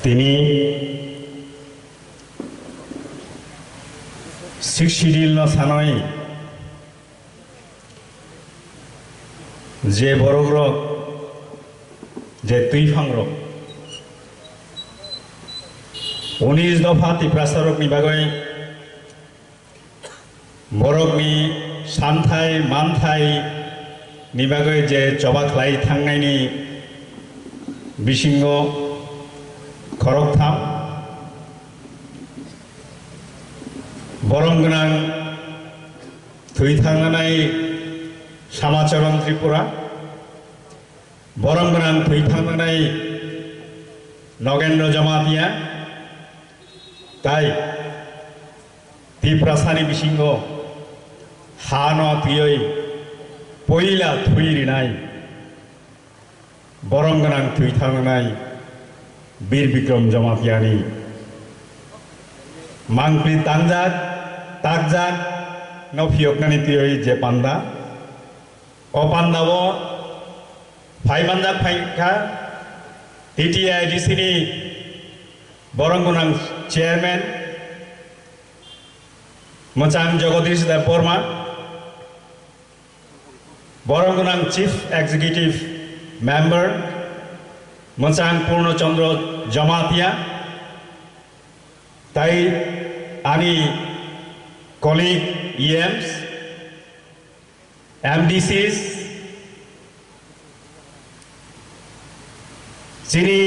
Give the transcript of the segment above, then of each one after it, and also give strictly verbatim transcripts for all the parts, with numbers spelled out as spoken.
Tini Sixth Schedule no sanai je borok rok, je twiphang rok, unis dopha Tiprasa rok ni bagwi borokni santhai manthai ni bagwi je choba khlai thangnaini bisingo khoroktham, borom gwnang thwi thangnai Samacharan Tripura, borom gwnang thwi thangnai Nogendra Jamatia, tai Tiprasani bisingo hano twiwi poila thwi rinai borom gwnang thwi thangnai Bir Bikram Jamatiani mangpli tangjak, takjak no phiyoknani twiwi je panda, o pandao phaimanjak phaikha T T A D C ni borom gwnang chairman Mwchang Jagadish Debbarma, borom gwnang Chief Executive Member Mwchang Purno Chandra Jamatia, tai ani colleague E Ms, M D Cs, chini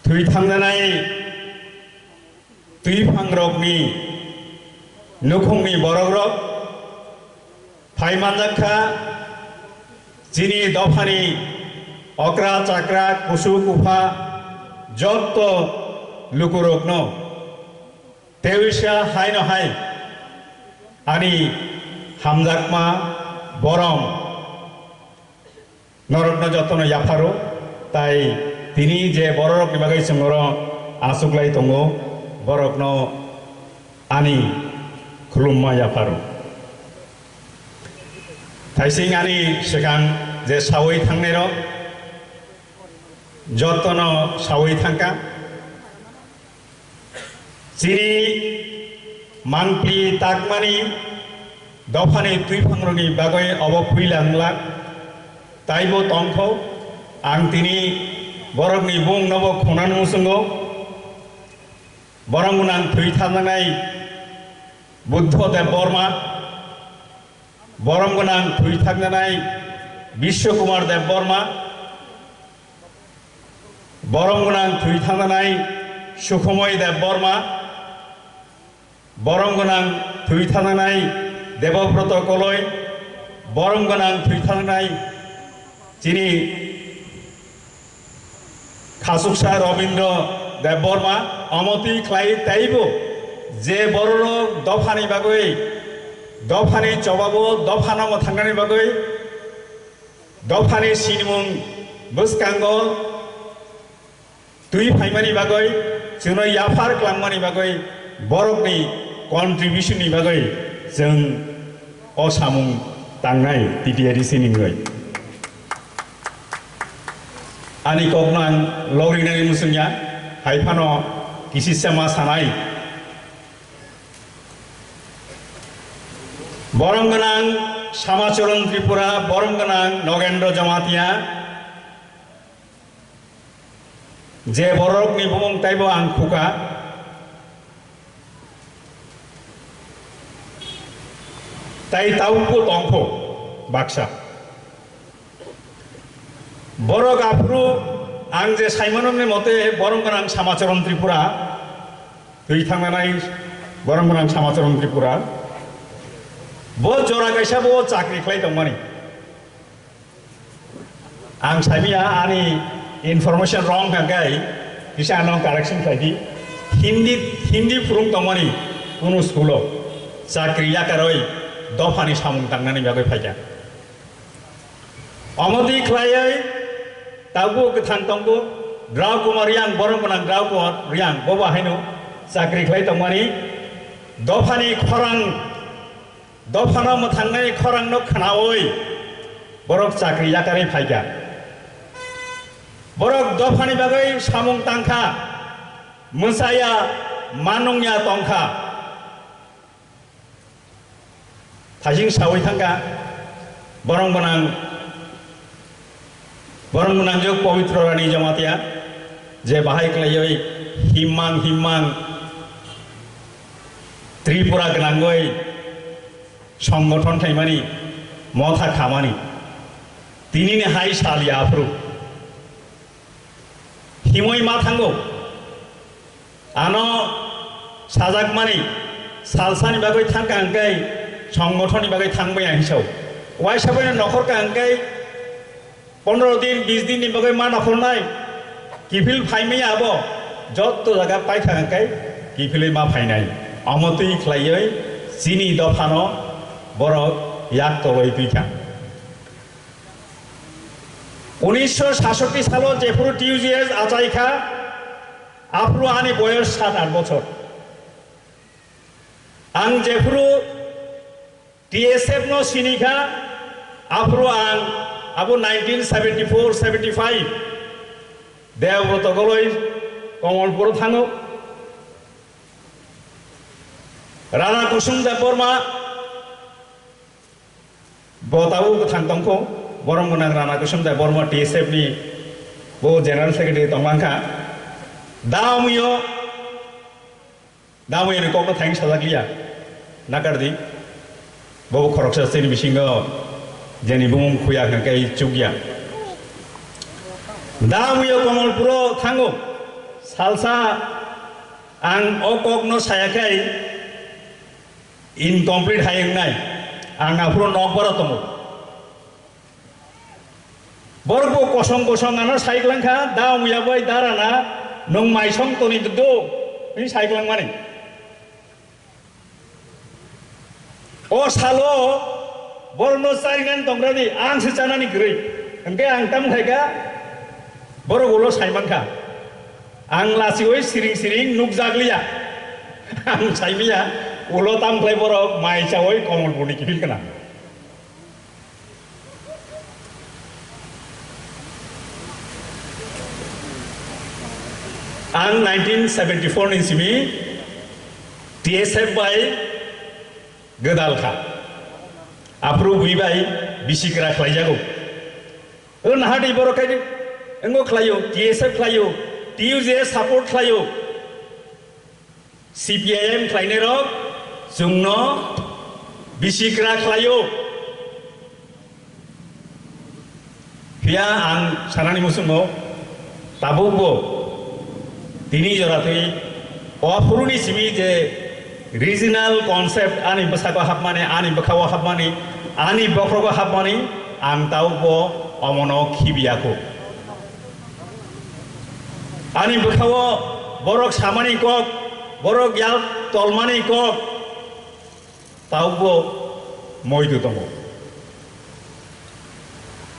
thwi thangjanai twiphangrokni nukhungni borokrok phai manjak kha, chini dophani okra chakra kusu kupha jotto lukurokno. Tewisa haino hai ani hamjakma borom norokno jotono yapharo, tai tini je bororokni bagwi chwng oro achuklai tongo, borokno ani khulumma yapharo. Thaising ani swkang je sawi thangnairok jotono sawi thangkha. Chini mangpli takmani dophani twiphangrokni bagwi obo puila wngla, taibo tongkho. Ang tini borokni bumungnobo khunani muchungo, borom gwnang thwi thangjaknai Buddho Debbarma, borom gwnang thwi thangjaknai Biswa Kumar Debbarma, borom gwnang thwi thangjaknai Sukhumoi Debbarma, borom gwnang thwi thangjaknai Debobroto Koloi, borom gwnang thwi thangjaknai chini Khachuksa Robindra Debbarma, omo twi khlai taibo je bororok dophani bagwi, dophani chobabo, dophano mwthangnani bagwi, dophani sinimung bwskango twi phaimani bagwi, chwngno yaphar klangmani bagwi, borokni contribution ni bagwi chwng o samung tangnai T T A D C ni wngwi. Ani kokno ang logrinani muchungya, hai phano kisisa ma sanai. Borom gwnang Samacharan Tripura, borom gwnang Nogendra Jamatia, je borokni bumung taibo ang khuka, tai tabukbo tongkho baksa. Borok aphuru ang je saimanoni mote borom gwnang Samacharan Tripura, twi thangnanai borom gwnang Samacharan Tripura, bo jora kaisa bo chakri khlai tongmani. Ang saimia ani information wrong hwnkhe kisa ano correction khlai di. Hindi, Hindi phurung tongmani kunu school-o chakri yakarwi dophani samung tangnani bagwi phaikha. Omo twi khlaiwi tabuk kwthang tongo Drau Kumar Riang, borom gwnang Drau Kumar Riang, bobo haino chakri khlai tongmani dophani khorang, dophano mwthangnai khorangno khnaui borok chakri yakarwi phaikha. Borok Dophani bagwi samung tangkha, mwsaya, manungya tongkha. Thaising sawi thangkha, borong gwnang, borong gwnangjwk Pabitra Rani Jamatia, je bahai khlaiwi himmang himmang Tripura gwnangwi songgothon khlaimani, motha khamani, tinini hai saliya aphuru. Himwi ma thango. Ano sajakmani salsani bagwi thangkha hwnkhe, songgothonni bagwi thangbaiya hinwi sao. Waisa boino nokhorkha hwnkhe, pondro din, bis din ni bagwi ma nokhornai. Kiphil phaimaya abo, jotto jaga paikha hwnkhe, kiphilwi ma phainai. Omo twi khlaiwi chini dophano borok yak tolwi twikha. Unisho sasoti salo jephuru T U G S achaikha, aphuru ani boyos sat aat bochor. Ang jephuru T S F no sinikha, aphuru ang abo nineteen seventy-four seventy-five Deobroto goloi Komolpuro thango. Rana Kusum Debbarma Bo tabuk bwthang tongkho, borom gwnang Rana Kusum Debbarma T S F ni bo General Secretary tongmangkha. Da Amuyo, Da Amuyo ni kokno thaing sajak liya, nakardi. Bo khoroksa chini bisingo jeni bumung khuya hwnkhe chukya. Da Amuyo Komolpuro thango, salsa ang o kokno sayakhai, incomplete hai wngnai, ang aphuru nokbaro tongo. Borok bo kosong kosong ano sai klangkha, Da Amuya bai Da Rana, nwng maisong toni do, hwnwi sai klangmani. O salo borokno charinani tongradi, ang se chanani kwrwi. Hwnkhe ang tamo khaikha, borok ulo sai mankha. Ang lachiui siring siring nukjakliya. Ang saimanya ulo tamkhlai borok mai chaui Komolpurni kiphil kana. Ang nineteen seventy-four ni simi T S F bai gwdal kha. Aphuru bui bai bisi kwra khlaijago. O nahardi borok khai wngbo khlaio, T S F khlaio, T U J support khlaio, C P I M khlainai rok chwngno bisi kwra khlaio. Phiya ang sanani muchungo tabukbo tini jora twi o phuruni simi je regional concept ani bwsako hapmani, ani bwkhao hapmani, ani bokhrogo hapmani, ang tabukbo omono khibiya kho. Ani bwkhao borok samani kok, borok yal tolmani kok, tabukbo moidu tongo.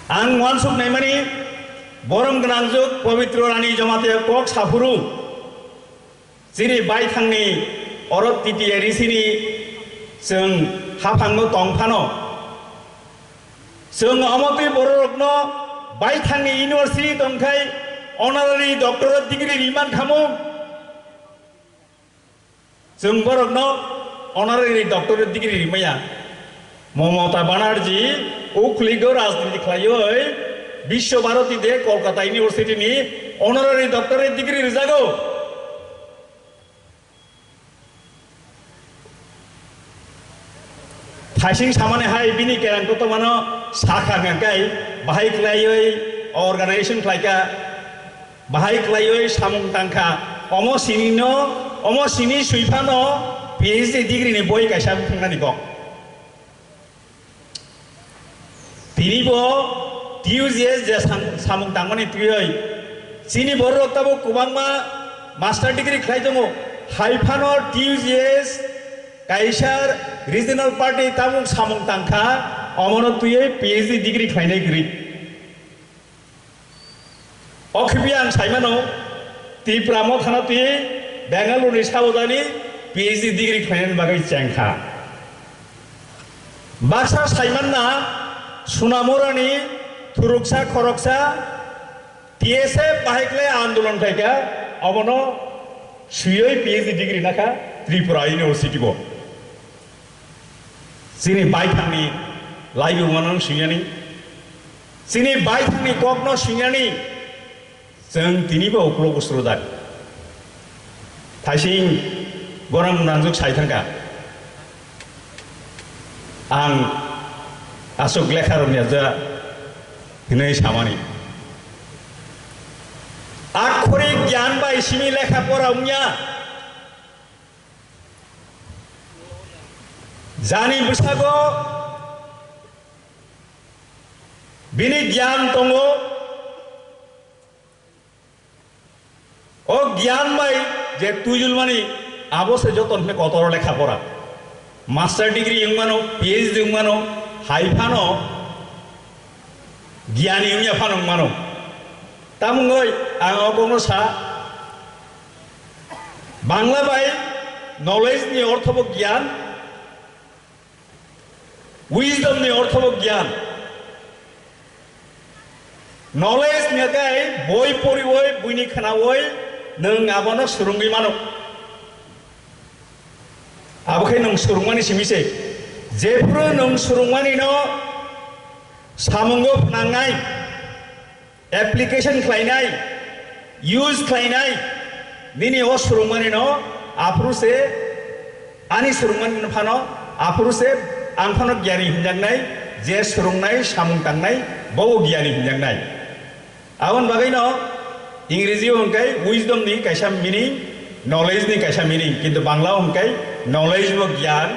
Ang uansuk naimani borom gwnangjwk Pabitra Rani Jamatia kok saphuru, chini baithangni oro T T A risini chwng haphangno tong phano, chwng omo twi bororokno baithangni university tongkhai honorary doctorate degree riman khamung. Chwng borokno honorary doctorate degree rimaya. Mamata Banerjee ukhligo rajniti khlaiwi Biswa Bharati de Kolkata University ni honorary doctorate degree rijago. Thaising samani hai bini kerang kotormano sakha hwnkhe bahai khlaiwi organization khlaikha, bahai khlaiwi samung tangkha. Omo sinino, omo sini suiphano P H D degree ni boi kaisa buphangnani kok. Tini bo T U J S je sam-, samung tangmani twiwi chini borok tabuk kwbangma master degree khlai tongo. Hai phano T U J S kaisa regional party tabuk samung tangkha, omono twiwi P H D degree khlainai kwrwi. O khibi ang saimano, Tipra Mothano twi Bengaluru ni Sawjani P H D degree khlainani bagwi chengkha. Baksa saimanna Sunamurani thuruksa khoroksa T S F bahai khlai andolon khlaikha, obono swiwi P H D degree nakha Tripura University bo. Chini baithangni laibu manang swiyani, chini baithangni kokno swiyani, chwng tinibo uklok usrudar. Thaising gorang nangjwk sai thangkha. Ang aswk lekha romya ja hinwi samani. Akhorik gyan bai simi lekha pora wngya. Jani bwsago bini gyan tongo. O gyan bai je twijulmani, abo se joto hwnle kotor lekha pora. Master degree wngmano, P H D wngmano, hai phano gyani wngya phano wngmano. Tamungoi ang o kokno sa, Bangla bai knowledge ni ortho bo gyan, wisdom ni ortho bo gyan. Knowledge ni kai boi poriwi, buini khnawi nwng abono swrwngwi mano. Abo khe nwng swrwngmani simi se. Jephuru nwng swrwngmani no samungo phnangnai, application khlainai, use khlainai, nini o swrwngmani no aphuru se, ani swrwngmani no phano aphuru se ang phano gyani hinjaknai, je swrwngnai, samung tangnai, bo gyani hinjaknai. Aboni bagwi no Ingreji o hwnkhe wisdom ni kaisa meaning, knowledge ni kaisa meaning, kintu Bangla o hwnkhe knowledge bo gyan,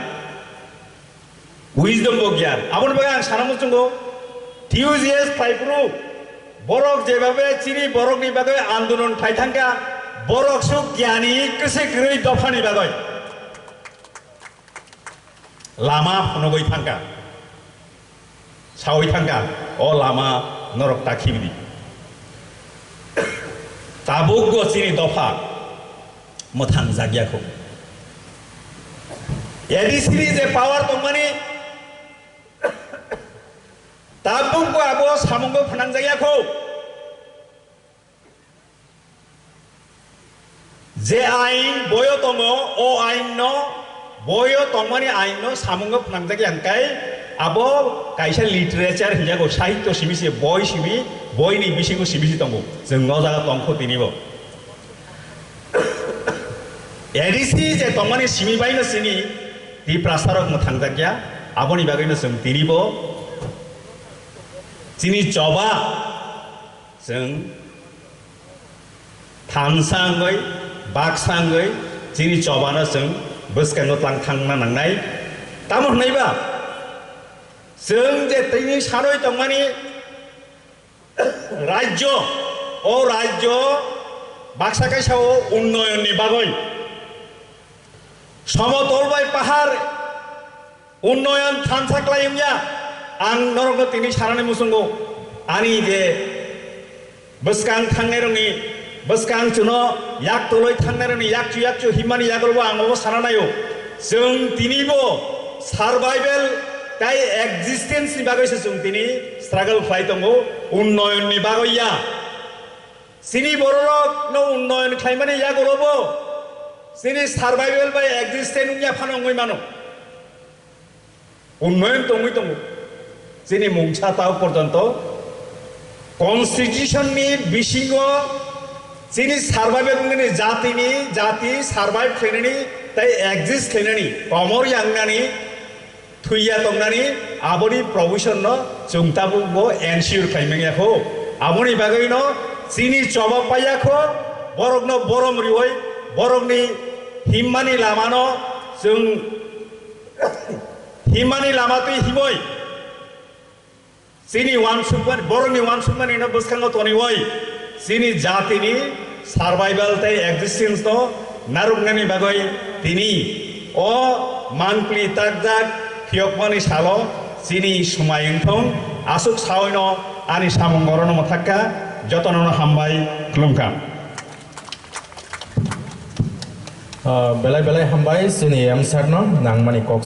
wisdom bo gyan. Aboni bagwi ang sana muchungo, T U G S khlai phuru borok jebabe chini borokni bagwi andolon khai thangkha, borok su gyani kwswi kwrwi dophani bagwi lama phunugwi thangkha, sawi thangkha, o lama norok ta khibidi. Tabukgo chini dopha mwthang jakya kho. A D C ni je power tongmani, tabukbo abo samungo phnang jakya kho. Je ain boyo tongo, o ain no, boyo tongmani ain no samungo phnang jakya hwnkhe, abo kaisa literature hinjago, sahityo simi se, boi simi, boi ni bisingo simi se tongo. Chwng o jaga tongkho tinibo. A D C je tongmani simi bai no chini Tiprasa rok mwthang jakya, aboni bagwi no chwng tinibo chini choba chwng thansa wngwi, baksa wngwi chini choba no chwng bwskango tlang thangna nangnai. Tamo hwnwi ba chwng je tini sanwi tongmani, Rajyo, o rajyo baksa kaisa o unnoyon ni bagwi, somotol bai pahar unnoyon thansa klai wngya. Ang norokno tini sanani muchungo, ani je bwskang thangnai rokni bwskang chuno yak toloi thangnai rokni yakchu yakchu himmani yagulbo ang obo sana naio. Chwng tinibo survival tai existence ni bagwi se chwng tini struggle khlai tongo, unnoyon ni bagwi ya. Chini bororok no unnoyon khlaimani yagulobo chini survival bai existence wngya phano wngwi mano. Unnoyon tongwi tongo. Chini mungsa tao porjonto constitution ni bisingo chini survival wngmani jatini, jati survive khlainani tai exist khlainani, komor yangnani, thwiya tongnani, aboni provision no chwng tabuk bo ensure khlaimani yakho. Aboni bagwi no chini choba paiya kho, borok no borom riwi, borok ni himmani lama no chwng himmani lama twi himoi, chini uansukmani, borokni uansukmani no bwskango toniwi, chini jatini survival tei existence no narwknani bagwi tini o mangpli takjak phiyokmani salo chini swmai wngthong. Aswk sawi no ani samung orono mwthakka, jotono no hambai khulumkha. Ah, belai belai hambai chini M Sir no nangmani kok